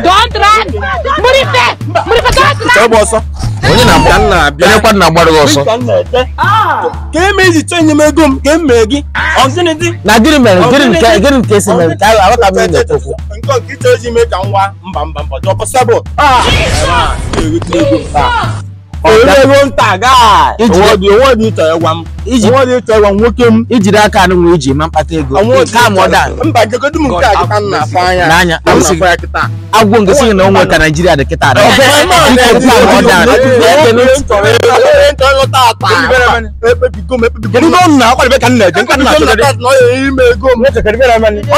Don't run. Murife. Murife, don't run. Ọsọ. Onye na-abịa onye kwa na-agbara gị ọsọ. Ka eme iji chọọ inye m ego m ka m mee gị. Na gịnị mere gịnị nke esi mere ka aghọta m ihe na-ekwu. Nke nke ịchọ iji mee ka nwa mba mba mba ọ possible. Ijiri aka anụ nwere iji ma mkpata ego n'anya agwụ nke sị na onwe ka Naijiria dị kịta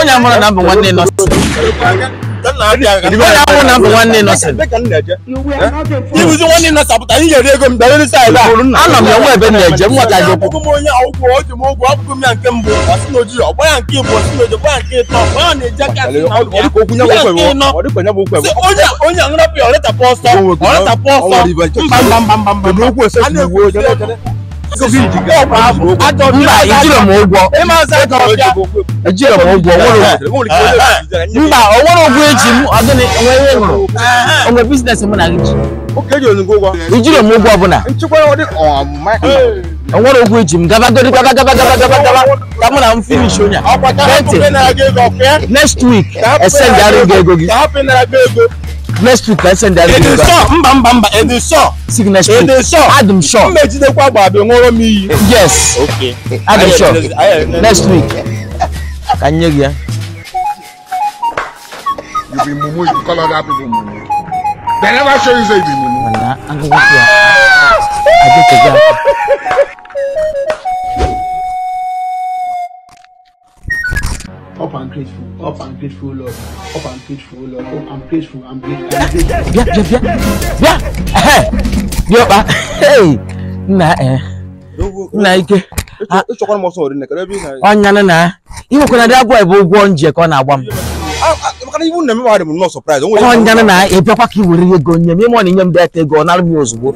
onye amụrụ na mbụ nwanne nọ anọ m enwe ebe na-eje m nweta gị mba ejiro m ụgwọ ejiro m ụgwọ mba o nwere ụgwọ eji m ọ gịnị onwe ihe ṅụrụ onwe biznes mụ na gị ji ejiro m ụgwọ ọbụla o nwere ụgwọ eji m gabagoro gaba gaba gaba gaba gaba ka mụ na m finish onye a next week esendịara gị ego gị next week I send that. Mba mba mba edi sure. See next week. Edi sure. Adam sure. Mmejidekwa gba abịa nwụrụ m iyi. Yes. Okay. Adam sure. Next week. Ka nye gị ya. You be mumu, you call other people mumu. They never show you say you be mumu. Mana agụgụ ya. Agụgụ ya. Up and grateful, up and grateful, Lord. Up and grateful, Lord. Oh, I'm grateful, I'm grateful. Yeah, yeah, yeah. Yeah. Hey. Yo, hey. Na eh. Na ike. Onya na na. Iwe na dị agwa ebe ụgwọ nje ka ọ na-agba m. Onya na na ebiakwa ka i were ego nye m ime ọ na-enye m data ego ọ nara m ya ozugbo.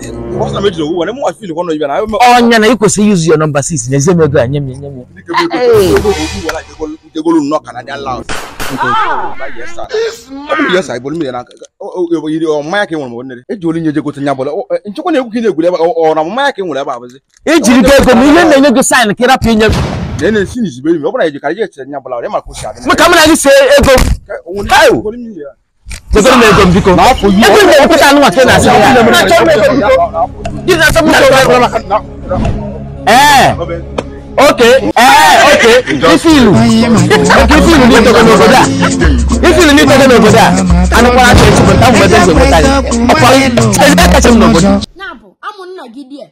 Onya na ị kwesịrị use your number 6 n'ezie m ego a nye m nye m. Ejiri gị ego m ihe na-enye gị sign ka ị rapụ inye m. Maka mụ na gị see ego. Ego m ego m biko. Ego m na-ekweta anụ nwa ka ị na-asị ya. Ee. Okay, okay. Ifilu. Okay, ifilu ni togo n'obodo a. Ifilu ni togo n'obodo a. Anụkwara achọ echi bụ nta mgbe eze nweta gị. Ọkwa eze kacha m n'obodo. Na-abụ amụ nna gị die.